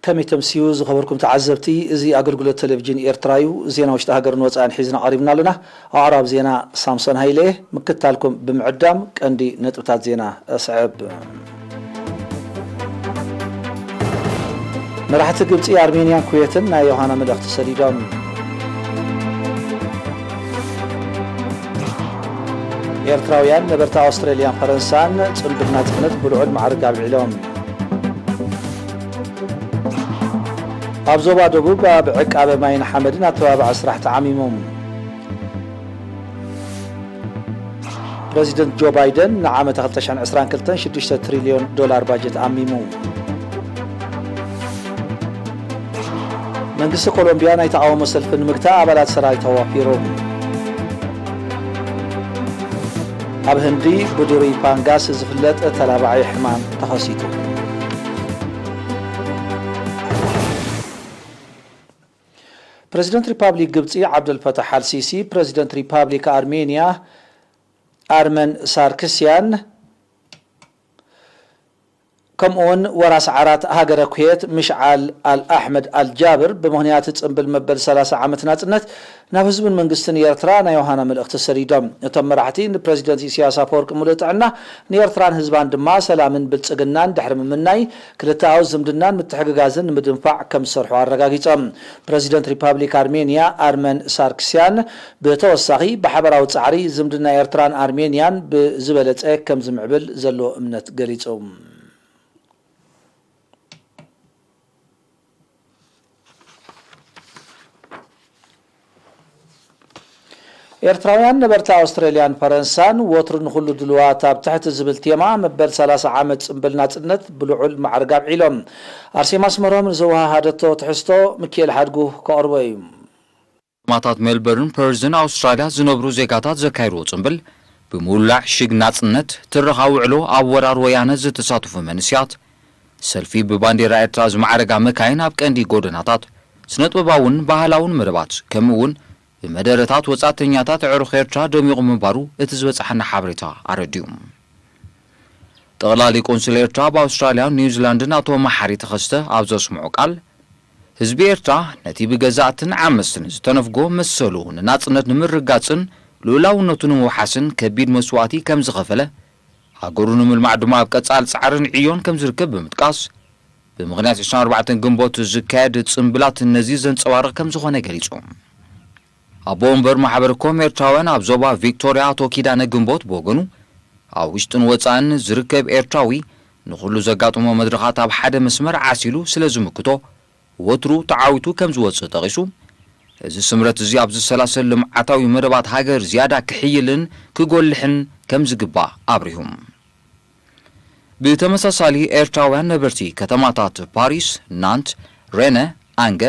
ከመይ ተምስዩ ዝኸበርኩም ተዓዘብቲ፣ እዚ ኣገልግሎት ቴሌቪዥን ኤርትራ እዩ። ዜና ውሽጢ ሃገርን ወጻእን ሒዝና ቀሪብና ኣለና። ኣቕራብ ዜና ሳምሶን ሃይለ። ምክትታልኩም ብምዕዳም ቀንዲ ነጥብታት ዜና እስዕብ። መራሕቲ ግብጺ፣ ኣርሜንያን ኩዌትን ናይ ዮሃና መልእኽቲ ሰዲዶም። ኤርትራውያን ነበርቲ ኣውስትራልያን ፈረንሳን ጽምብል ናጽነት ብልዑል ማዕርግ ኣብዒሎም። ኣብ ዞባ ደቡብ ኣብ ዕቃበ ማይን ሓመድን ኣተባባዒ ስራሕ ተዓሚሞም። ፕረዚደንት ጆ ባይደን ንዓመት ክልተ ሽሕን ዕስራን ክልተን ሽዱሽተ ትሪልዮን ዶላር ባጀት ኣሚሙ። መንግስቲ ኮሎምቢያ ናይ ተቓውሞ ሰልፊ ንምግታእ ኣባላት ሰራዊት ኣዋፊሩ። ኣብ ህንዲ ብዱሪ ፋንጋስ ዝፍለጥ ተላባዒ ሕማም ተኸሲቱ። ፕረዚደንት ሪፓብሊክ ግብጺ ዓብደልፈታሕ ኣልሲሲ፣ ፕረዚደንት ሪፓብሊክ ኣርሜንያ ኣርመን ሳርክስያን፣ ከምኡውን ወራስ ዓራት ሃገረ ኩዌት ምሽዓል ኣልኣሕመድ ኣልጃብር ብምኽንያት ጽምብል መበል ሰላሳ ዓመት ናጽነት ናብ ህዝብን መንግስትን ኤርትራ ናይ ዮሃና መልእኽቲ ሰዲዶም። እቶም መራሕቲ ንፕረዚደንት ኢሳያስ ኣፈወርቂ ምሉእ ጥዕና፣ ንኤርትራን ህዝባን ድማ ሰላምን ብልጽግናን ድሕሪ ምምናይ፣ ክልተኣዊ ዝምድናን ምትሕግጋዝን ንምድንፋዕ ከም ዝሰርሑ ኣረጋጊጾም። ፕረዚደንት ሪፓብሊክ ኣርሜንያ ኣርመን ሳርክስያን ብተወሳኺ ብሓበራዊ ጻዕሪ ዝምድና ኤርትራን ኣርሜንያን ብዝበለጸ ከም ዝምዕብል ዘለዎ እምነት ገሊጹ። ኤርትራውያን ነበርቲ ኣውስትራልያን ፈረንሳን ወትሩ ንኹሉ ድሉዋት ኣብ ትሕቲ ዝብል ቴማ መበል ሰላሳ ዓመት ጽምብል ናጽነት ብልዑል ማዕርግ ኣብዒሎም። ኣርሴማ ኣስመሮም ንዘወሃሃደቶ ትሕዝቶ ሚኪኤል ሓድጉ ከቕርቦ እዩ። ከተማታት ሜልበርን ፐርዝን ኣውስትራልያ ዝነብሩ ዜጋታት ዘካየድዎ ጽምብል ብምውላዕ ሽግ ናጽነት፣ ትረኻ ውዕሎ ኣብ ወራር ወያነ ዝተሳተፉ መንእሰያት፣ ሰልፊ ብባንዴራ ኤርትራ ዝማዕረጋ መካይን ኣብ ቀንዲ ጎደናታት፣ ስነጥበባውን ባህላውን መደባት፣ ከምኡ እውን ብመደረታት ወጻእተኛታት ኣዕሩኽ ኤርትራ ደሚቑ ምንባሩ እቲ ዝበጽሓና ሓበሬታ ኣረዲኡ። ጠቕላሊ ቆንስል ኤርትራ ኣብ ኣውስትራልያን ኒውዚላንድን ኣቶ መሓሪ ተኸስተ ኣብ ዘስምዖ ቃል፣ ህዝቢ ኤርትራ ነቲ ብገዛእትን ዓመስትን ዝተነፍጎ መሰሉ ንናጽነት ንምርጋጽን ልኡላውነቱ ንምውሓስን ከቢድ መስዋእቲ ከም ዝኸፈለ፣ ሃገሩ ንምልማዕ ድማ ኣብ ቀጻሊ ጻዕርን ዕዮን ከም ዝርከብ ብምጥቃስ፣ ብምኽንያት ዕስራን ኣርባዕተን ግንቦት ዝካየድ ጽምብላት ነዚ ዘንጸባርቕ ከም ዝኾነ ገሊጹ። ኣቦ ወንበር ማሕበር ኮም ኤርትራውያን ኣብ ዞባ ቪክቶርያ ኣቶ ኪዳነ ግንቦት ብወገኑ፣ ኣብ ውሽጥን ወጻእን ዝርከብ ኤርትራዊ ንኹሉ ዘጋጥሞ መድረኻት ኣብ ሓደ መስመር ዓሲሉ ስለ ዝምክቶ፣ ወትሩ ተዓዊቱ ከም ዝወጽእ ጠቒሱ፣ እዚ ስምረት እዚ ኣብ ዝሰላሰል ልምዓታዊ መደባት ሃገር ዝያዳ ክሕይልን ክጎልሕን ከም ዝግባእ ኣብሪሁ። ብተመሳሳሊ፣ ኤርትራውያን ነበርቲ ከተማታት ፓሪስ፣ ናንት፣ ሬነ፣ ኣንገ፣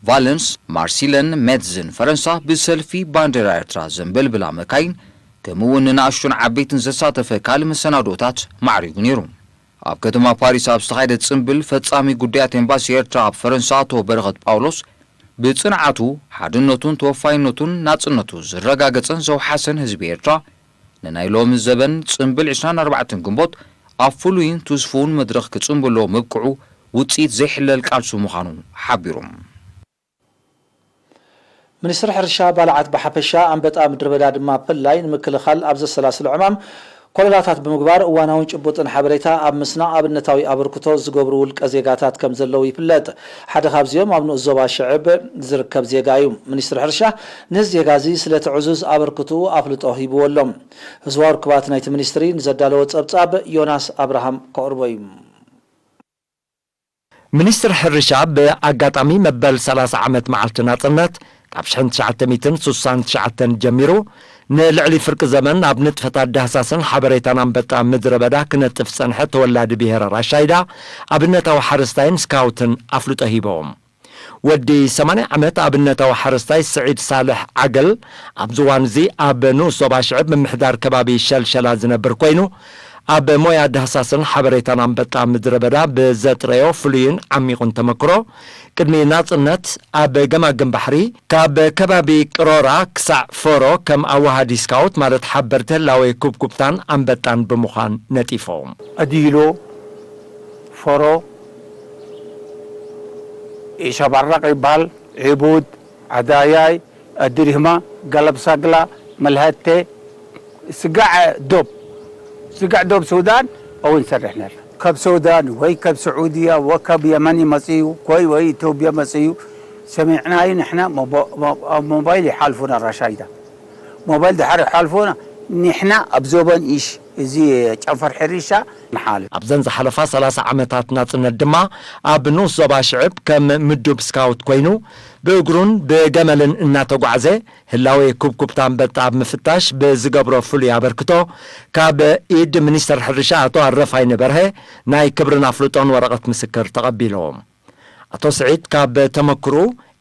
ቫለንስ፣ ማርሲለን ሜትዝን ፈረንሳ ብሰልፊ ባንዴራ ኤርትራ ዘንበልብላ መካይን፣ ከምኡ እውን ንናእሽቱን ዓበይትን ዘሳተፈ ካልእ መሰናድኦታት ማዕሪጉ ነይሩ። ኣብ ከተማ ፓሪስ ኣብ ዝተኻየደ ጽምብል፣ ፈጻሚ ጉዳያት ኤምባሲ ኤርትራ ኣብ ፈረንሳ ኣቶ በረኸት ጳውሎስ፣ ብጽንዓቱ፣ ሓድነቱን ተወፋይነቱን ናጽነቱ ዝረጋገጸን ዘውሓሰን ህዝቢ ኤርትራ፣ ንናይ ሎሚ ዘበን ጽምብል ዕስራን ኣርባዕተን ግንቦት ኣብ ፍሉይን ትስፉውን መድረኽ ክጽንብሎ ምብቅዑ ውጽኢት ዘይሕለል ቃልሱ ምዃኑ ሓቢሩ። ሚኒስትሪ ሕርሻ፣ ባልዓት ብሓፈሻ፣ ኣንበጣ ምድረ በዳ ድማ ብፍላይ ንምክልኻል ኣብ ዘሰላስሎ ዕማም፣ ኮለላታት ብምግባር እዋናውን ጭቡጥን ሓበሬታ ኣብ ምስናቕ ኣብነታዊ ኣበርክቶ ዝገብሩ ውልቀ ዜጋታት ከም ዘለዉ ይፍለጥ። ሓደ ካብዚኦም ኣብ ንኡስ ዞባ ሽዕብ ዝርከብ ዜጋ እዩ። ሚኒስትሪ ሕርሻ ነዚ ዜጋ እዚ ስለቲ ዕዙዝ ኣበርክትኡ ኣፍልጦ ሂብዎ ኣሎ። ህዝባዊ ርክባት ናይቲ ሚኒስትሪ ንዘዳለዎ ጸብጻብ ዮናስ ኣብርሃም ከቕርቦ እዩ። ሚኒስትሪ ሕርሻ ብኣጋጣሚ መበል ሰላሳ ዓመት መዓልቲ ናጽነት ካብ ሽሕን ትሽዓተ ሚእትን ስሳን ትሽዓተን ጀሚሩ ንልዕሊ ፍርቂ ዘመን ኣብ ንጥፈታት ዳህሳስን ሓበሬታን ኣንበጣ ምድረ በዳ ክነጥፍ ዝጸንሐ ተወላዲ ብሄረ ራሻይዳ ኣብነታዊ ሓረስታይን ስካውትን ኣፍልጦ ሂቦም። ወዲ ሰማንያ ዓመት ኣብነታዊ ሓረስታይ ስዒድ ሳልሕ ዓገል ኣብዚ እዋን እዚ ኣብ ንኡስ ዞባ ሽዕብ ምምሕዳር ከባቢ ሸልሸላ ዝነብር ኮይኑ፣ ኣብ ሞያ ዳህሳስን ሓበሬታን ኣንበጣ ምድረ በዳ ብዘጥረዮ ፍሉይን ዓሚቑን ተመክሮ፣ ቅድሚ ናጽነት ኣብ ገማግም ባሕሪ ካብ ከባቢ ቅሮራ ክሳዕ ፎሮ ከም ኣዋሃዲ ስካውት ማለት ሓበርቲ ህላዌ ኩብኩብታን ኣንበጣን ብምዃን ነጢፎም። ዕዲሎ፣ ፎሮ፣ ኢሸባራቕ ይበሃል፣ ዒቡድ፣ ዓዳያይ፣ ኣድሪህማ፣ ገለብ ሳግላ፣ መልሀቴ፣ ስጋዕ ዶብ፣ ስጋዕ ዶብ ሱዳን እውን ሰርሕ ነርና። ካብ ሱዳን ወይ ካብ ስዑድያ ወይ ካብ የመን ይመጽኡ ወይ ወይ ኢትዮጵያ መጽኡ ሰሚዕናዩ ንሕና ሞባ-፣ ሞ-፣ ኣብ ሞባይል ይሓልፉና ራሻይዳ። ሞባይል ድሓር ይሓልፉና ንሕና ኣብ ዞባን ኢሽ እዚ ጨንፈር ሕርሻ ንሓልፍ። ኣብዘን ዝሓለፋ ሰላሳ ዓመታት ናጽነት ድማ ኣብ ንኡስ ዞባ ሽዕብ ከም ምዱብ ስካውት ኮይኑ ብእግሩን ብገመልን እናተጓዕዘ ህላዌ ኩብኩብታ ኣንበጣ ኣብ ምፍታሽ ብዝገብሮ ፍሉይ ኣበርክቶ ካብ ኢድ ሚኒስተር ሕርሻ ኣቶ ኣረፋይነ በርሀ ናይ ክብርን ኣፍልጦን ወረቐት ምስክር ተቐቢሉ። ኣቶ ስዒድ ካብ ተመክሩ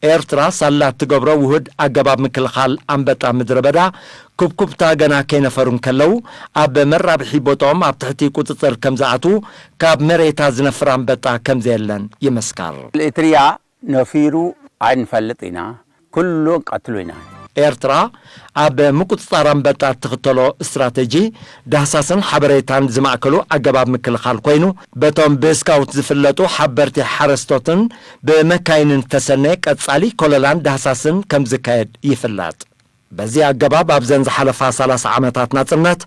ኤርትራ ሳላ እትገብሮ ውሁድ ኣገባብ ምክልኻል ኣንበጣ ምድረ በዳ ኩብኩብታ ገና ከይነፈሩ እንከለዉ ኣብ መራብሒ ቦታኦም ኣብ ትሕቲ ቁጽጽር ከም ዝኣትዉ ካብ መሬታ ዝነፍር ኣንበጣ ከም ዘየለን ይመስከር። ኤርትርያ ነፊሩ ኣይንፈልጥ ኢና፣ ኩሉ ቀትሉ ኢና። ኤርትራ ኣብ ምቁጽጻር ኣንበጣ እትኽተሎ ስትራተጂ ዳህሳስን ሓበሬታን ዝማእከሉ ኣገባብ ምክልኻል ኮይኑ፣ በቶም ብስካውት ዝፍለጡ ሓበርቲ ሓረስቶትን ብመካይንን ዝተሰነየ ቀጻሊ ኮለላን ዳህሳስን ከም ዝካየድ ይፍለጥ። በዚ ኣገባብ ኣብዘን ዝሓለፋ ሰላሳ ዓመታት ናጽነት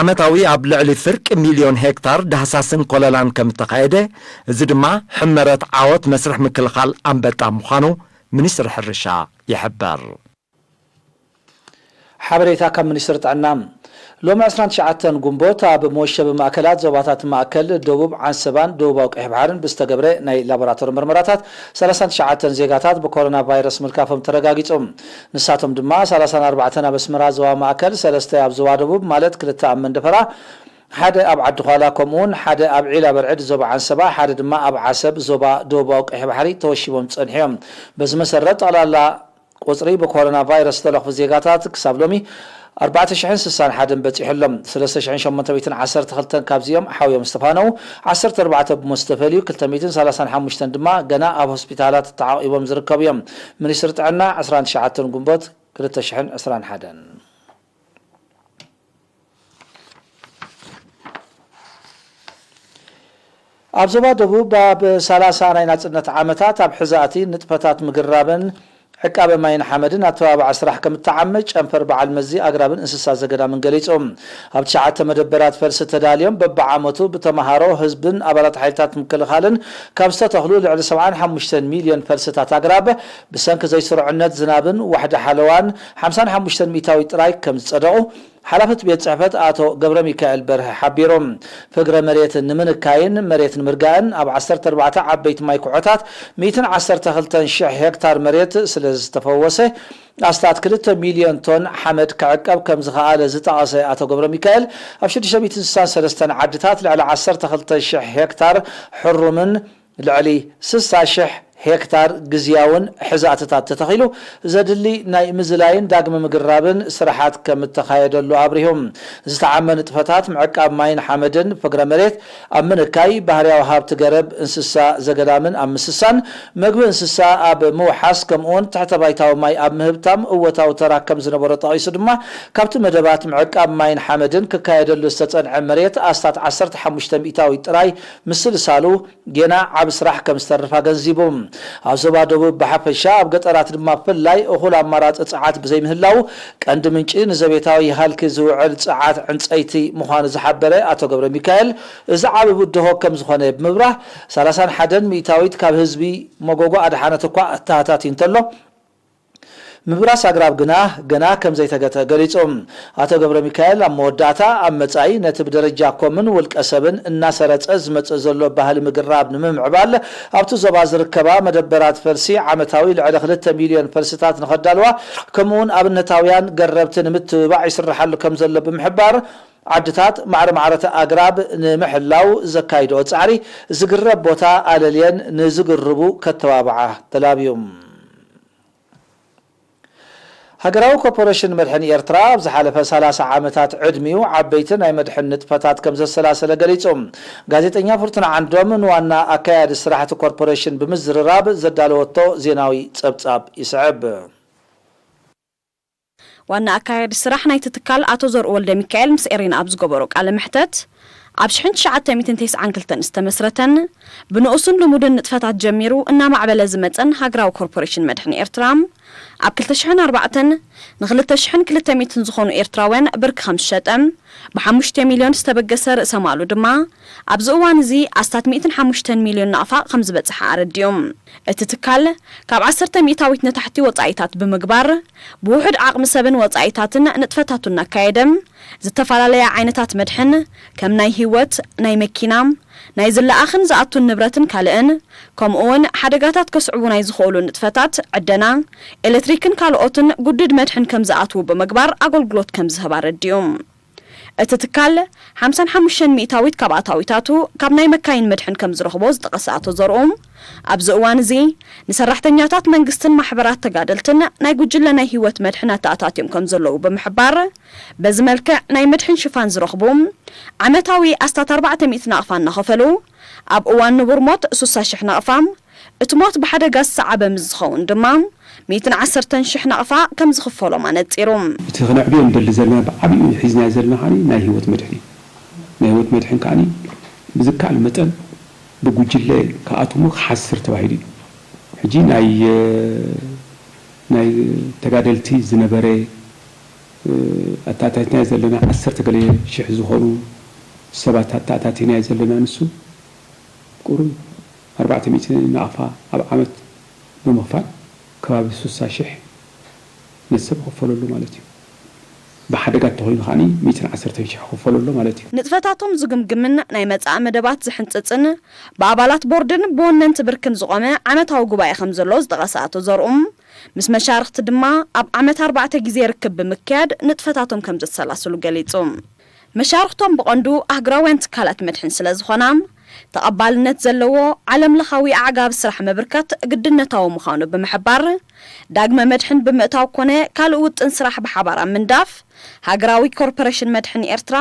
ዓመታዊ ኣብ ልዕሊ ፍርቂ ሚልዮን ሄክታር ዳህሳስን ኮለላን ከም እተኻየደ፣ እዚ ድማ ሕመረት ዓወት መስርሕ ምክልኻል ኣንበጣ ምዃኑ ሚኒስትሪ ሕርሻ ይሕበር። ሓበሬታ ካብ ሚኒስትሪ ጥዕና። ሎሚ ዕስራን ትሽዓተን ጉንቦት ኣብ መወሸቢ ማእከላት ዞባታት ማእከል፣ ደቡብ ዓንሰባን ደቡባዊ ቀይሕ ባሕርን ብዝተገብረ ናይ ላቦራቶሪ ምርመራታት ሰላሳን ትሽዓተን ዜጋታት ብኮሮና ቫይረስ ምልካፎም ተረጋጊጹ። ንሳቶም ድማ ሰላሳን ኣርባዕተን ኣብ ኣስመራ ዞባ ማእከል፣ ሰለስተ ኣብ ዞባ ደቡብ ማለት ክልተ ኣብ መንደፈራ፣ ሓደ ኣብ ዓዲ ዃላ፣ ከምኡውን ሓደ ኣብ ዒላ በርዕድ ዞባ ዓንሰባ፣ ሓደ ድማ ኣብ ዓሰብ ዞባ ደቡባዊ ቀይሕ ባሕሪ ተወሺቦም ጸኒሖም። በዚ መሰረት ጠቕላላ ቁጽሪ ብኮሮና ቫይረስ ዝተለኽፉ ዜጋታት ክሳብ ሎሚ ኣርባዕተ ሽሕን ስሳን ሓደን በጺሑ ኣሎ። ሰለስተ ሽሕን ሸሞንተ ሚእትን ዓሰርተ ክልተን ካብዚኦም ሓውዮም ዝተፋነዉ፣ ዓሰርተ ኣርባዕተ ብሞት ዝተፈልዩ፣ ክልተ ሚእትን ሰላሳን ሓሙሽተን ድማ ገና ኣብ ሆስፒታላት ተዓቒቦም ዝርከቡ እዮም። ሚኒስትሪ ጥዕና ዕስራን ትሽዓተን ጉንቦት ክልተ ሽሕን ዕስራን ሓደን። ኣብ ዞባ ደቡብ ኣብ ሰላሳ ናይ ናጽነት ዓመታት ኣብ ሕዛእቲ ንጥፈታት ምግራብን ዕቃበ ማይን ሓመድን ኣተባባዒ ስራሕ ከም እተዓመ ጨንፈር በዓል መዚ ኣግራብን እንስሳ ዘገዳምን ገሊጹ። ኣብ ትሽዓተ መደበራት ፈልሲ ተዳልዮም በብዓመቱ ብተመሃሮ፣ ህዝብን ኣባላት ሓይልታት ምክልኻልን ካብ ዝተተኽሉ ልዕሊ ሰብዓን ሓሙሽተን ሚልዮን ፈልስታት ኣግራብ ብሰንኪ ዘይስሩዕነት ዝናብን ዋሕዲ ሓለዋን ሓምሳን ሓሙሽተን ሚእታዊት ጥራይ ከም ዝጸደቑ ሓላፊ እቲ ቤት ጽሕፈት ኣቶ ገብረ ሚካኤል በርሀ ሓቢሩ። ፍግረ መሬት ንምንካይን መሬት ንምርጋእን ኣብ ዓሰርተ ኣርባዕተ ዓበይቲ ማይ ኩሖታት ሚእትን ዓሰርተ ክልተን ሽሕ ሄክታር መሬት ስለ ዝተፈወሰ ኣስታት ክልተ ሚልዮን ቶን ሓመድ ክዕቀብ ከም ዝኸኣለ ዝጠቐሰ ኣቶ ገብረ ሚካኤል፣ ኣብ ሽዱሽተ ሚእትን ስሳን ሰለስተን ዓድታት ልዕሊ ዓሰርተ ክልተ ሽሕ ሄክታር ሕሩምን ልዕሊ ስሳ ሽሕ ሄክታር ግዝያውን ሕዛእትታት ተተኺሉ ዘድሊ ናይ ምዝላይን ዳግመ ምግራብን ስራሓት ከም እተኻየደሉ ኣብሪሁ። ዝተዓመ ንጥፈታት ምዕቃብ ማይን ሓመድን ፍግረ መሬት ኣብ ምንካይ፣ ባህርያዊ ሃብቲ ገረብ እንስሳ ዘገዳምን ኣብ ምስሳን፣ መግቢ እንስሳ ኣብ ምውሓስ፣ ከምኡውን ትሕተ ባይታዊ ማይ ኣብ ምህብታም እወታዊ ተራ ከም ዝነበሮ ጠቒሱ ድማ፣ ካብቲ መደባት ምዕቃብ ማይን ሓመድን ክካየደሉ ዝተጸንዐ መሬት ኣስታት ዓሰርተ ሓሙሽተ ሚእታዊት ጥራይ ምስልሳሉ ጌና ዓቢ ስራሕ ከም ዝተርፍ ኣገንዚቡ። ኣብ ዞባ ደቡብ ብሓፈሻ፣ ኣብ ገጠራት ድማ ብፍላይ እኹል ኣማራጺ ጸዓት ብዘይምህላዉ፣ ቀንዲ ምንጪ ንዘቤታዊ ሃልኪ ዝውዕል ጸዓት ዕንጸይቲ ምዃኑ ዝሓበረ ኣቶ ገብረ ሚካኤል፣ እዚ ዓቢ ብድሆ ከም ዝኾነ ብምብራህ፣ ሰላሳን ሓደን ሚእታዊት ካብ ህዝቢ መጎጎ ኣድሓነት እኳ ኣተሃታትዩ እንተሎ፣ ምብራስ ኣግራብ ግና ገና ከም ዘይተገተ ገሊጹ። ኣቶ ገብረ ሚካኤል ኣብ መወዳእታ፣ ኣብ መጻኢ ነቲ ብደረጃ ኮምን ውልቀ ሰብን እናሰረጸ ዝመጽእ ዘሎ ባህሊ ምግራብ ንምምዕባል፣ ኣብቲ ዞባ ዝርከባ መደበራት ፈልሲ ዓመታዊ ልዕሊ ክልተ ሚልዮን ፈልስታት ንኸዳልዋ፣ ከምኡውን ኣብነታውያን ገረብቲ ንምትብባዕ ይስርሓሉ ከም ዘሎ ብምሕባር፣ ዓድታት ማዕረ ማዕረቲ ኣግራብ ንምሕላው ዘካይድኦ ጻዕሪ፣ ዝግረብ ቦታ ኣለልየን ንዝግርቡ ከተባብዓ ተላብዩ። ሃገራዊ ኮርፖሬሽን መድሕን ኤርትራ ኣብ ዝሓለፈ ሰላሳ ዓመታት ዕድሚኡ ዓበይቲ ናይ መድሕን ንጥፈታት ከም ዘሰላሰለ ገሊጹ። ጋዜጠኛ ፍርቱና ዓንዶም ንዋና ኣካያዲ ስራሕቲ ኮርፖሬሽን ብምዝርራብ ዘዳለወቶ ዜናዊ ጸብጻብ ይስዕብ። ዋና ኣካያዲ ስራሕ ናይቲ ትካል ኣቶ ዘርኡ ወልደ ሚካኤል ምስ ኤሪና ኣብ ዝገበሮ ቃለ መሕተት፣ ኣብ ሽሕን ትሽዓተ ሚእትን ተስዓን ክልተን ዝተመስረተን ብንኡስን ልሙድን ንጥፈታት ጀሚሩ እናማዕበለ ዝመጸን ሃገራዊ ኮርፖሬሽን መድሕን ኤርትራ፣ ኣብ ክልተ ሽሕን ኣርባዕተን ንክልተ ሽሕን ክልተ ሚእትን ዝኾኑ ኤርትራውያን ብርኪ ከም ዝሸጠ፣ ብሓሙሽተ ሚልዮን ዝተበገሰ ርእሰ ማሉ ድማ ኣብዚ እዋን እዚ ኣስታት ሚእትን ሓሙሽተን ሚልዮን ናቕፋ ከም ዝበጽሐ ኣረዲኡ። እቲ ትካል ካብ ዓሰርተ ሚእታዊት ንታሕቲ ወጻኢታት ብምግባር፣ ብውሑድ ዓቕሚ ሰብን ወጻኢታትን ንጥፈታቱ እናካየደ፣ ዝተፈላለያ ዓይነታት መድሕን፣ ከም ናይ ህይወት፣ ናይ መኪና፣ ናይ ዝለኣኽን ዝኣቱን ንብረትን ካልእን፣ ከምኡ እውን ሓደጋታት ከስዕቡ ናይ ዝኽእሉ ንጥፈታት ዕደና፣ ኤሌክትሪክን ካልኦትን ጉድድ መድሕን ከም ዝኣትዉ ብምግባር ኣገልግሎት ከም ዝህብ ኣረዲኡ። እቲ ትካል ሓምሳን ሓሙሽተን ሚእታዊት ካብ ኣታዊታቱ ካብ ናይ መካይን መድሕን ከም ዝረኽቦ ዝጠቐሰ ኣቶ ዘርኡ፣ ኣብዚ እዋን እዚ ንሰራሕተኛታት መንግስትን ማሕበራት ተጋደልትን ናይ ጉጅለ ናይ ህይወት መድሕን ኣተኣታትዮም ከም ዘለዉ ብምሕባር፣ በዚ መልክዕ ናይ መድሕን ሽፋን ዝረኽቡ ዓመታዊ ኣስታት ኣርባዕተ ሚእቲ ናቕፋ እናኸፈሉ፣ ኣብ እዋን ንቡር ሞት ሱሳ ሽሕ ናቕፋ፣ እቲ ሞት ብሓደጋ ዝሰዓበ ምስ ዝኸውን ድማ ሚእትን ዓሰርተን ሽሕ ናቕፋ ከም ዝኽፈሎም ኣነጺሩ። እቲ ክነዕብዮ ንደሊ ዘለና ብዓቢኡ ሒዝናዮ ዘለና ከኣ ናይ ህይወት መድሕን እዩ። ናይ ህይወት መድሕን ከኣ ብዝከኣል መጠን ብጉጅለ ክኣትዉ እሞ ክሓስር ተባሂሉ እዩ። ሕጂ ናይ ናይ ተጋደልቲ ዝነበረ ኣተኣታቲናዮ ዘለና ዓሰርተ ገለ ሽሕ ዝኾኑ ሰባት ኣተኣታቲናዮ ዘለና ንሱ ቁሩብ ኣርባዕተ ሚእቲ ናቕፋ ኣብ ዓመት ብምኽፋል ከባቢ ሱሳ ሽሕ ነቲ ሰብ ይኽፈለሉ ማለት እዩ። ብሓደጋ እንተኾይኑ ከኣ ሚእትን ዓሰርተን ሽሕ ይኽፈለሉ ማለት እዩ። ንጥፈታቶም ዝግምግምን ናይ መጻኢ መደባት ዝሕንጽጽን ብኣባላት ቦርድን ብወነንቲ ብርክን ዝቖመ ዓመታዊ ጉባኤ ከም ዘሎ ዝጠቐሰ ኣቶ ዘርኡም፣ ምስ መሻርኽቲ ድማ ኣብ ዓመት ኣርባዕተ ግዜ ርክብ ብምክያድ ንጥፈታቶም ከም ዘሰላስሉ ገሊጹ። መሻርኽቶም ብቐንዱ ኣህጉራውያን ትካላት መድሕን ስለ ዝኾና፣ ተቐባልነት ዘለዎ ዓለም ለኻዊ ኣዕጋቢ ስራሕ ምብርከት ግድነታዊ ምዃኑ ብምሕባር፣ ዳግመ መድሕን ብምእታው ኮነ ካልእ ውጥን ስራሕ ብሓባር ኣብ ምንዳፍ፣ ሃገራዊ ኮርፖሬሽን መድሕን ኤርትራ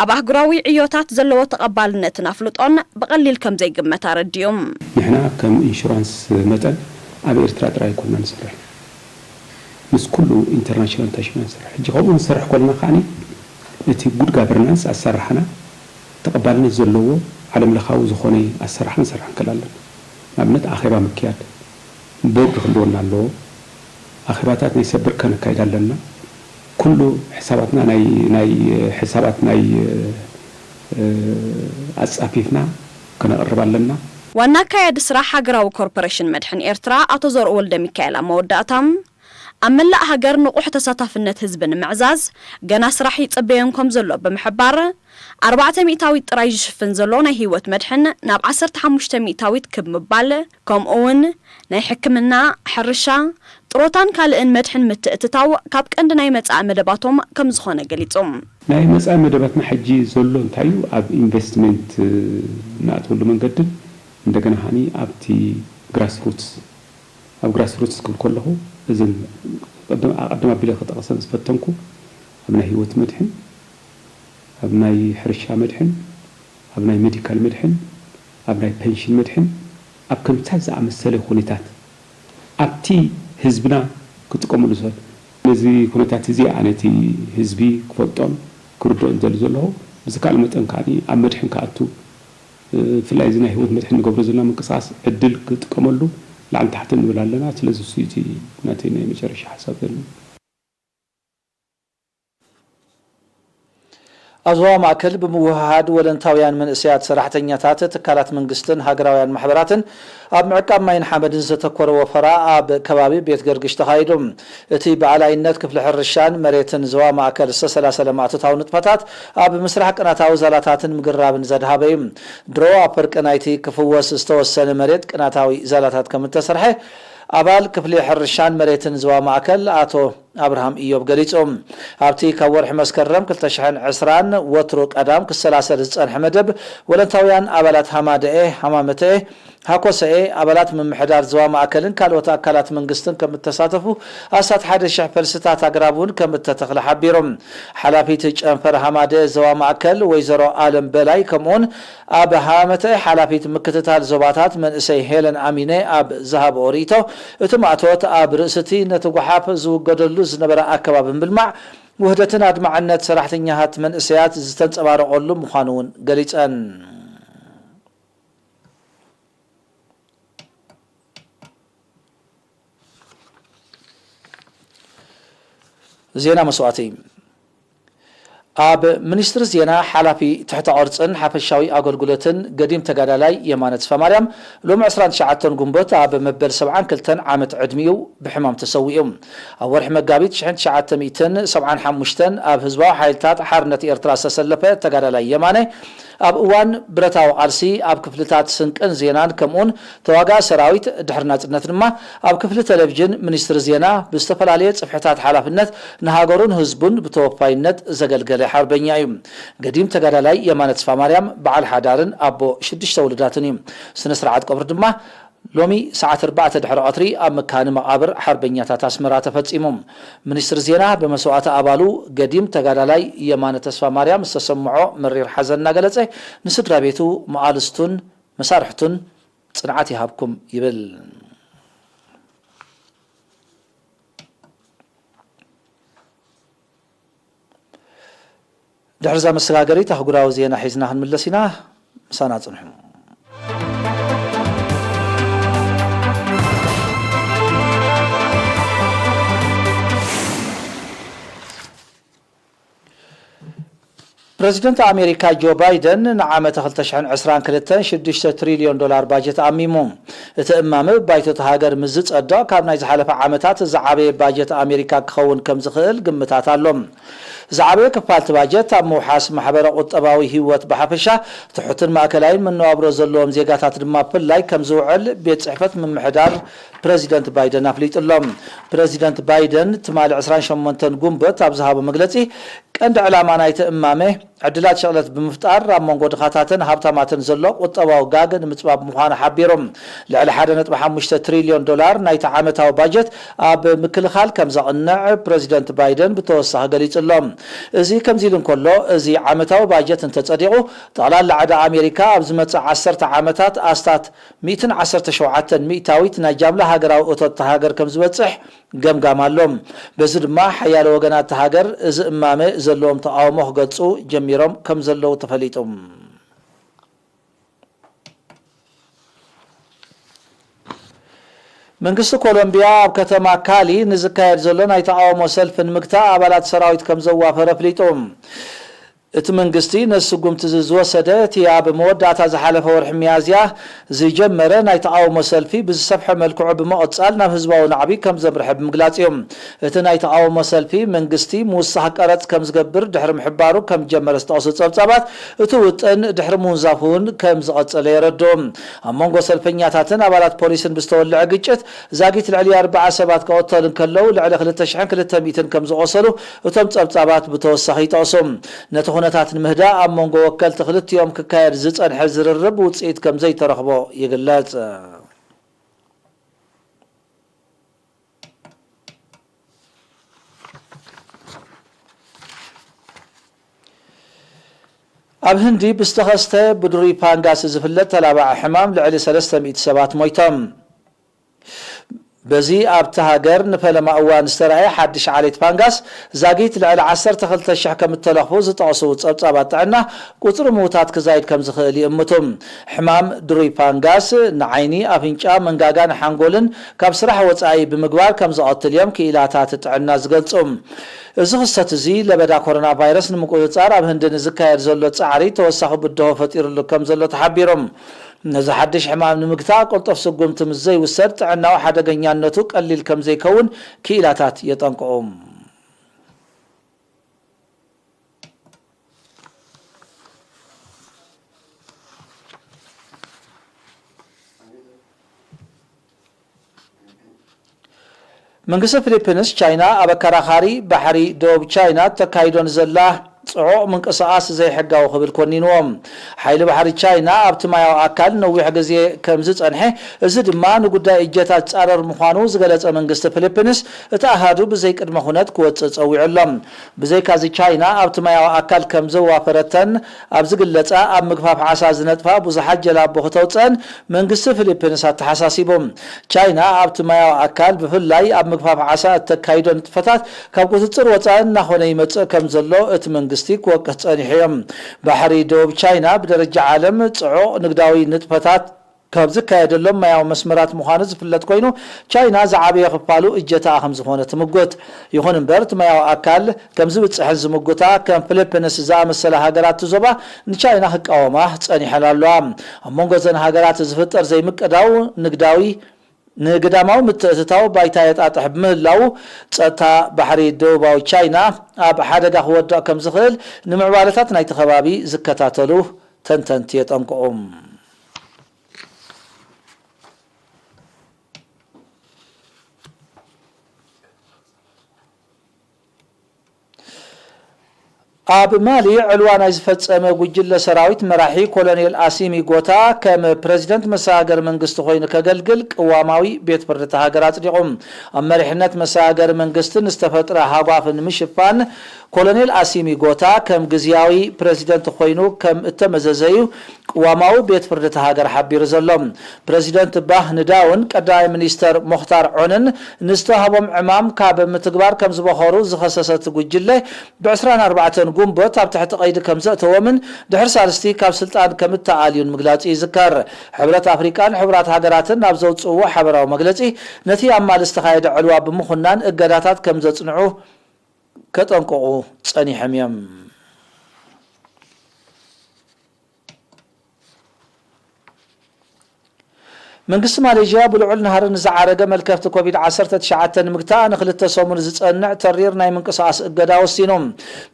ኣብ ኣህጉራዊ ዕዮታት ዘለዎ ተቐባልነትን ኣፍልጦን ብቐሊል ከም ዘይግመት ኣረዲኡ። ንሕና ከም ኢንሹራንስ መጠን ኣብ ኤርትራ ጥራይ ኣይኮንና ንሰርሕ። ምስ ኩሉ ኢንተርናሽናል ታሽና ንሰርሕ። ሕጂ ከምኡ ንሰርሕ ከለና ከኣ እቲ ጉድ ጋቨርናንስ ኣሰራርሓና ተቐባልነት ዘለዎ ዓለም ለኻዊ ዝኾነ ኣሰራርሓ ንሰርሕ ንክእል ኣለና። ንኣብነት ኣኼባ ምክያድ ቦርድ ክህልወና ኣለዎ። ኣኼባታት ናይ ሰብ ብርከ ነካይድ ኣለና። ኩሉ ሕሳባትና ናይ ናይ ሕሳባት ናይ ኣጻፊፍና ከነቕርብ ኣለና። ዋና ኣካያዲ ስራሕ ሃገራዊ ኮርፖሬሽን መድሕን ኤርትራ ኣቶ ዘርኡ ወልደሚካኤል ኣብ መወዳእታ፣ ኣብ መላእ ሃገር ንቑሕ ተሳታፍነት ህዝቢ ንምዕዛዝ ገና ስራሕ ይጽበዮም ከም ዘሎ ብምሕባር፣ ኣርባዕተ ሚእታዊት ጥራይ ዝሽፍን ዘሎ ናይ ህይወት መድሕን ናብ ዓሰርተ ሓሙሽተ ሚእታዊት ክብ ምባል፣ ከምኡ እውን ናይ ሕክምና፣ ሕርሻ፣ ጥሮታን ካልእን መድሕን ምትእትታው ካብ ቀንዲ ናይ መጻኢ መደባቶም ከም ዝኾነ ገሊጾም። ናይ መጻኢ መደባትና ሕጂ ዘሎ እንታይ እዩ? ኣብ ኢንቨስትመንት ንኣትወሉ መንገድን እንደገና ከኣ ኣብቲ ግራስሩትስ ኣብ ግራስሩትስ ክብል ከለኹ እዘን ኣቐድም ኣቢለ ክጠቕሰን ዝፈተንኩ ኣብ ናይ ህይወት መድሕን፣ ኣብ ናይ ሕርሻ መድሕን፣ ኣብ ናይ ሜዲካል መድሕን፣ ኣብ ናይ ፐንሽን መድሕን፣ ኣብ ከምታ ዝኣመሰለ ኩነታት ኣብቲ ህዝብና ክጥቀመሉ ዝኽእል ነዚ ኩነታት እዚ ኣነ እቲ ህዝቢ ክፈልጦን ክርድኦን ዝደሊ ዘለኹ ብዝከኣል መጠን ከኣ ኣብ መድሕን ክኣቱ ብፍላይ እዚ ናይ ህይወት መድሕን ንገብሮ ዘለና ምንቅስቃስ ዕድል ክጥቀመሉ ላዕሊ ታሕቲ ንብል ኣለና። ስለዚ እሱ እቲ ናተይ ናይ መጨረሻ ሓሳብ ዘለኒ። ኣብ ዞባ ማእከል ብምውህሃድ ወለንታውያን መንእሰያት ሰራሕተኛታት ትካላት መንግስትን ሃገራውያን ማሕበራትን ኣብ ምዕቃብ ማይን ሓመድን ዝተኮረ ወፈራ ኣብ ከባቢ ቤት ገርግሽ ተኻይዱ። እቲ ብኣላይነት ክፍሊ ሕርሻን መሬትን ዞባ ማእከል ዝተሰላሰለ ማእቶታዊ ንጥፈታት ኣብ ምስራሕ ቅናታዊ ዛላታትን ምግራብን ዘድሃበ እዩ። ድሮ ኣብ ፍርቂ ናይቲ ክፍወስ ዝተወሰነ መሬት ቅናታዊ ዛላታት ከም እተሰርሐ ኣባል ክፍሊ ሕርሻን መሬትን ዞባ ማእከል ኣቶ ኣብርሃም ኢዮብ ገሊጹ። ኣብቲ ካብ ወርሒ መስከረም ክልተ ሽሕን ዕስራን ወትሩ ቀዳም ክሰላሰል ዝጸንሐ መደብ፣ ወለንታውያን ኣባላት ሃማደኤ፣ ሃማመተኤ፣ ሃኮሰኤ፣ ኣባላት ምምሕዳር ዞባ ማእከልን ካልኦት ኣካላት መንግስትን ከም እተሳተፉ፣ ኣስታት ሓደ ሽሕ ፈልስታት ኣግራብ እውን ከም እተተኽለ ሓቢሮም። ሓላፊት ጨንፈር ሃማደኤ ዞባ ማእከል ወይዘሮ ኣለም በላይ፣ ከምኡውን ኣብ ሃመተ ሓላፊት ምክትታል ዞባታት መንእሰይ ሄለን ኣሚነ ኣብ ዝሃብኦ ርእይቶ፣ እቲ ማእቶት ኣብ ርእሲ እቲ ነቲ ጓሓፍ ዝውገደሉ ዝነበረ ኣከባቢ ምልማዕ፣ ውህደትን ኣድማዕነት ሰራሕተኛታት መንእሰያት ዝተንጸባረቐሉ ምዃኑ እውን ገሊጸን። ዜና መስዋእቲ። ኣብ ሚኒስትሪ ዜና ሓላፊ ትሕተ ቅርጽን ሓፈሻዊ ኣገልግሎትን ገዲም ተጋዳላይ የማነ ተስፋማርያም ሎሚ ዕስራን ትሽዓተን ጉንበት ኣብ መበል ሰብዓን ክልተን ዓመት ዕድሚኡ ብሕማም ተሰዊኡ። ኣብ ወርሒ መጋቢት ሽሕን ትሽዓተ ሚእትን ሰብዓን ሓሙሽተን ኣብ ህዝባዊ ሓይልታት ሓርነት ኤርትራ ዝተሰለፈ ተጋዳላይ የማነ ኣብ እዋን ብረታዊ ቃልሲ ኣብ ክፍልታት ስንቅን ዜናን ከምኡን ተዋጋኢ ሰራዊት ድሕሪ ናጽነት ድማ ኣብ ክፍሊ ቴሌቪዥን ሚኒስትሪ ዜና ብዝተፈላለየ ጽፍሕታት ሓላፍነት ንሃገሩን ህዝቡን ብተወፋይነት ዘገልገለ ሓርበኛ እዩ። ገዲም ተጋዳላይ የማነ ተስፋማርያም በዓል ሓዳርን ኣቦ ሽዱሽተ ውሉዳትን እዩ። ስነ ስርዓት ቀብሩ ድማ ሎሚ ሰዓት ኣርባዕተ ድሕሪ ቀትሪ ኣብ መካኒ መቓብር ሓርበኛታት ኣስመራ ተፈጺሙ። ሚኒስትሪ ዜና ብመስዋእቲ ኣባሉ ገዲም ተጋዳላይ የማነ ተስፋማርያም ዝተሰምዖ መሪር ሓዘን እናገለጸ፣ ንስድራ ቤቱ፣ መቓልስቱን መሳርሕቱን ጽንዓት ይሃብኩም ይብል። ድሕሪ እዛ መሰጋገሪት ኣህጉራዊ ዜና ሒዝና ክንምለስ ኢና። ምሳና ጽንሑ። ፕረዚደንት ኣሜሪካ ጆ ባይደን ንዓመተ ክልተ ሽሕን ዕስራን ክልተን ሽዱሽተ ትሪልዮን ዶላር ባጀት ኣሚሙ። እቲ እማመ ባይቶ እታ ሃገር ምስ ዝጸድቕ፣ ካብ ናይ ዝሓለፈ ዓመታት ዝዓበየ ባጀት ኣሜሪካ ክኸውን ከም ዝኽእል ግምታት ኣሎ። ዝዓበየ ክፋል እቲ ባጀት ኣብ ምውሓስ ማሕበረ ቁጠባዊ ህይወት ብሓፈሻ፣ ትሑትን ማእከላይን መነባብሮ ዘለዎም ዜጋታት ድማ ብፍላይ ከም ዝውዕል ቤት ጽሕፈት ምምሕዳር ፕረዚደንት ባይደን ኣፍሊጡ ኣሎ። ፕረዚደንት ባይደን ትማሊ ዕስራን ሸሞንተን ጉንበት ኣብ ዝሃቦ መግለጺ፣ ቀንዲ ዕላማ ናይቲ እማመ ዕድላት ሸቕለት ብምፍጣር ኣብ መንጎ ድኻታትን ሃብታማትን ዘሎ ቁጠባዊ ጋግ ንምጽባብ ምዃኑ ሓቢሩ። ልዕሊ ሓደ ነጥቢ ሓሙሽተ ትሪልዮን ዶላር ናይቲ ዓመታዊ ባጀት ኣብ ምክልኻል ከም ዘቕንዕ ፕረዚደንት ባይደን ብተወሳኺ ገሊጹ ኣሎ። እዚ ከምዚ ኢሉ እንከሎ፣ እዚ ዓመታዊ ባጀት እንተጸዲቑ፣ ጠቕላላ ዕዳ ኣሜሪካ ኣብ ዝመጽእ ዓሰርተ ዓመታት ኣስታት ሚእትን ዓሰርተ ሸውዓተን ሚእታዊት ናይ ጃምላ ሃገራዊ እቶት እታ ሃገር ከም ዝበጽሕ ገምጋም ኣሎ። በዚ ድማ ሓያሎ ወገናት እታ ሃገር እዚ እማመ ዘለዎም ተቓውሞ ክገልጹ ጀሚሮም ከም ዘለዉ ተፈሊጡ። መንግስቲ ኮሎምቢያ ኣብ ከተማ ካሊ ንዝካየድ ዘሎ ናይ ተቓውሞ ሰልፊ ንምግታእ ኣባላት ሰራዊት ከም ዘዋፈረ ኣፍሊጡ። እቲ መንግስቲ ነዚ ስጉምቲ እዚ ዝወሰደ፣ እቲ ኣብ መወዳእታ ዝሓለፈ ወርሒ ሚያዝያ ዝጀመረ ናይ ተቓውሞ ሰልፊ ብዝሰፍሐ መልክዑ ብምቕጻል ናብ ህዝባዊ ናዕቢ ከም ዘምርሐ ብምግላጽ እዩ። እቲ ናይ ተቓውሞ ሰልፊ መንግስቲ ምውሳኽ ቀረጽ ከም ዝገብር ድሕሪ ምሕባሩ ከም ዝጀመረ ዝጠቕሱ ጸብጻባት፣ እቲ ውጥን ድሕሪ ምውንዛፉ እውን ከም ዝቐጸለ የረድኡ። ኣብ መንጎ ሰልፈኛታትን ኣባላት ፖሊስን ብዝተወልዐ ግጭት ዛጊት ልዕሊ ኣርብዓ ሰባት ክቕተሉ እንከለዉ፣ ልዕሊ ክልተ ሽሕን ክልተ ሚእትን ከም ዝቖሰሉ እቶም ጸብጻባት ብተወሳኺ ይጠቕሱ። ነቲ ኩነታት ንምህዳእ ኣብ መንጎ ወከልቲ ክልቲኦም ክካየድ ዝጸንሐ ዝርርብ ውጽኢት ከም ዘይተረኽቦ ይግለጽ። ኣብ ህንዲ ብዝተኸስተ ብድሩይ ፋንጋስ ዝፍለጥ ተላባዒ ሕማም ልዕሊ ሰለስተ ሚእቲ ሰባት ሞይቶም። በዚ ኣብቲ ሃገር ንፈለማ እዋን ዝተራእየ ሓድሽ ዓሌት ፋንጋስ ዛጊት ልዕሊ ዓሰርተ ክልተ ሽሕ ከም እተለኽፉ ዝጠቕሱ ጸብጻባት ጥዕና፣ ቁጽሪ ምዉታት ክዛይድ ከም ዝኽእል ይእምቱ። ሕማም ድሩይ ፋንጋስ ንዓይኒ፣ ኣፍንጫ፣ መንጋጋን ሓንጎልን ካብ ስራሕ ወጻኢ ብምግባር ከም ዘቐትል እዮም ክኢላታት ጥዕና ዝገልጹ። እዚ ክስተት እዚ ለበዳ ኮሮና ቫይረስ ንምቁጽጻር ኣብ ህንዲ ንዝካየድ ዘሎ ጻዕሪ ተወሳኺ ብድሆ ፈጢሩሉ ከም ዘሎ ተሓቢሮም። ነዚ ሓድሽ ሕማም ንምግታእ ቅልጡፍ ስጉምቲ ምስ ዘይውሰድ ጥዕናዊ ሓደገኛነቱ ቀሊል ከም ዘይከውን ክኢላታት የጠንቅቑ። መንግስቲ ፊሊፒንስ፣ ቻይና ኣብ ኣከራኻሪ ባሕሪ ደቡብ ቻይና ተካይዶ ንዘላ ጽዑቕ ምንቅስቓስ ዘይሕጋዊ ክብል ኮኒንዎ። ሓይሊ ባሕሪ ቻይና ኣብቲ ማያዊ ኣካል ነዊሕ ግዜ ከም ዝጸንሐ፣ እዚ ድማ ንጉዳይ እጀታ ዝጻረር ምዃኑ ዝገለጸ መንግስቲ ፊሊፒንስ፣ እቲ ኣሃዱ ብዘይ ቅድመ ኩነት ክወጽእ ጸዊዑ ኣሎ። ብዘይካዚ፣ ቻይና ኣብቲ ማያዊ ኣካል ከም ዘዋፈረተን ኣብ ዝግለጻ፣ ኣብ ምግፋፍ ዓሳ ዝነጥፋ ብዙሓት ጀላቡ ክተውጽአን መንግስቲ ፊሊፒንስ ኣተሓሳሲቡ። ቻይና ኣብቲ ማያዊ ኣካል፣ ብፍላይ ኣብ ምግፋፍ ዓሳ እተካይዶ ንጥፈታት፣ ካብ ቁጽጽር ወጻኢ እናኾነ ይመጽእ ከም ዘሎ እቲ መንግስቲ ክወቅስ ጸኒሑ እዩ። ባሕሪ ደቡብ ቻይና ብደረጃ ዓለም ጽዑቕ ንግዳዊ ንጥፈታት ካብ ዝካየደሎም ማያዊ መስመራት ምዃኑ ዝፍለጥ ኮይኑ፣ ቻይና ዝዓበየ ክፋሉ እጀታኣ ከም ዝኾነ ትምጉት። ይኹን እምበር፣ እቲ ማያዊ ኣካል ከም ዝብጽሕን ዝምጉታ ከም ፊሊፒንስ ዝኣመሰላ ሃገራት እቲ ዞባ ንቻይና ክቃወማ ጸኒሐን ኣለዋ። ኣብ መንጎ እዘን ሃገራት ዝፍጠር ዘይምቅዳው ንግዳዊ ንግዳማዊ ምትእትታው ባይታ የጣጥሕ ብምህላዉ፣ ጸጥታ ባሕሪ ደቡባዊ ቻይና ኣብ ሓደጋ ክወድቕ ከም ዝኽእል ንምዕባለታት ናይቲ ከባቢ ዝከታተሉ ተንተንቲ የጠንቅቑ። ኣብ ማሊ ዕልዋ ናይ ዝፈጸመ ጉጅለ ሰራዊት መራሒ ኮሎኔል ኣሲሚ ጎታ ከም ፕረዚደንት መሰጋገሪ መንግስቲ ኮይኑ ከገልግል ቅዋማዊ ቤት ፍርዲ እታ ሃገር ኣጽዲቑ። ኣብ መሪሕነት መሰጋገሪ መንግስቲ ንዝተፈጥረ ሃጓፍ ንምሽፋን ኮሎኔል ኣሲሚ ጎታ ከም ግዝያዊ ፕረዚደንት ኮይኑ ከም እተመዘዘዩ ቅዋማዊ ቤት ፍርዲ እታ ሃገር ሓቢሩ ዘሎ። ፕረዚደንት ባህ ንዳውን ቀዳማይ ሚኒስተር ሞኽታር ዖንን ንዝተዋህቦም ዕማም ካብ ምትግባር ከም ዝበኸሩ ዝኸሰሰ እቲ ጉጅለ፣ ብ ዕስራን ኣርባዕተን ጉንቦት ኣብ ትሕቲ ቀይዲ ከም ዘእተዎምን ድሕሪ ሳልስቲ ካብ ስልጣን ከም እተኣልዩን ምግላጹ ይዝከር። ሕብረት ኣፍሪቃን ሕቡራት ሃገራትን ኣብ ዘውጽእዎ ሓበራዊ መግለጺ፣ ነቲ ኣብ ማሊ ዝተኻየደ ዕልዋ ብምኹናን እገዳታት ከም ዘጽንዑ ከጠንቅቑ ጸኒሖም እዮም። መንግስቲ ማሌዥያ ብልዑል ናህሪ ንዝዓረገ መልከፍቲ ኮቪድ ዓሰርተ ትሽዓተ ንምግታእ ንክልተ ሰሙን ዝጸንዕ ተሪር ናይ ምንቅስቓስ እገዳ ወሲኑ።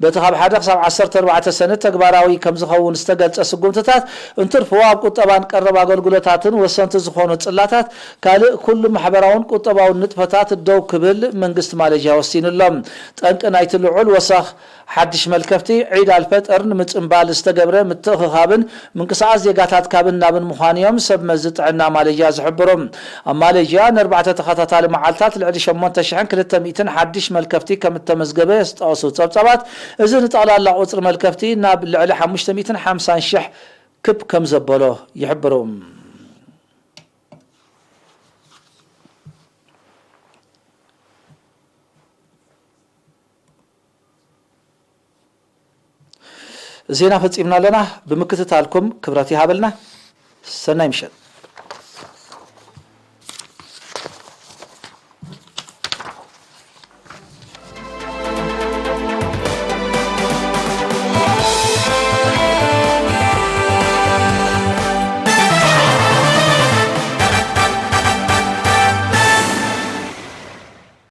በቲ ካብ ሓደ ክሳብ ዓሰርተ ኣርባዕተ ሰነ ተግባራዊ ከም ዝኸውን ዝተገልጸ ስጉምትታት እንትርፎ፣ ኣብ ቁጠባን ቀረብ ኣገልግሎታትን ወሰንቲ ዝኾኑ ጽላታት ካልእ ኩሉ ማሕበራውን ቁጠባውን ንጥፈታት ደው ክብል መንግስቲ ማሌዥያ ወሲኑ ኣሎ። ጠንቂ ናይቲ ልዑል ወሰኽ ሓድሽ መልከፍቲ፣ ዒድ ኣልፈጥር ንምጽንባል ዝተገብረ ምትእኽኻብን ምንቅስቓስ ዜጋታት ካብን ናብን ምዃኑ እዮም ሰብ መዚ ጥዕና ማሌዥያ ዝሕብሩ። ኣብ ማሌዥያ ንኣርባዕተ ተኸታታሊ መዓልታት ልዕሊ ሸሞንተ ሽሕን ክልተ ሚእትን ሓድሽ መልከፍቲ ከም እተመዝገበ ዝጠቐሱ ጸብጻባት፣ እዚ ንጠቕላላ ቁጽሪ መልከፍቲ ናብ ልዕሊ ሓሙሽተ ሚእትን ሓምሳን ሽሕ ክብ ከም ዘበሎ ይሕብሩ። ዜና ፈጺምና ኣለና። ብምክትታልኩም ክብረት ይሃበልና። ሰናይ ምሸት።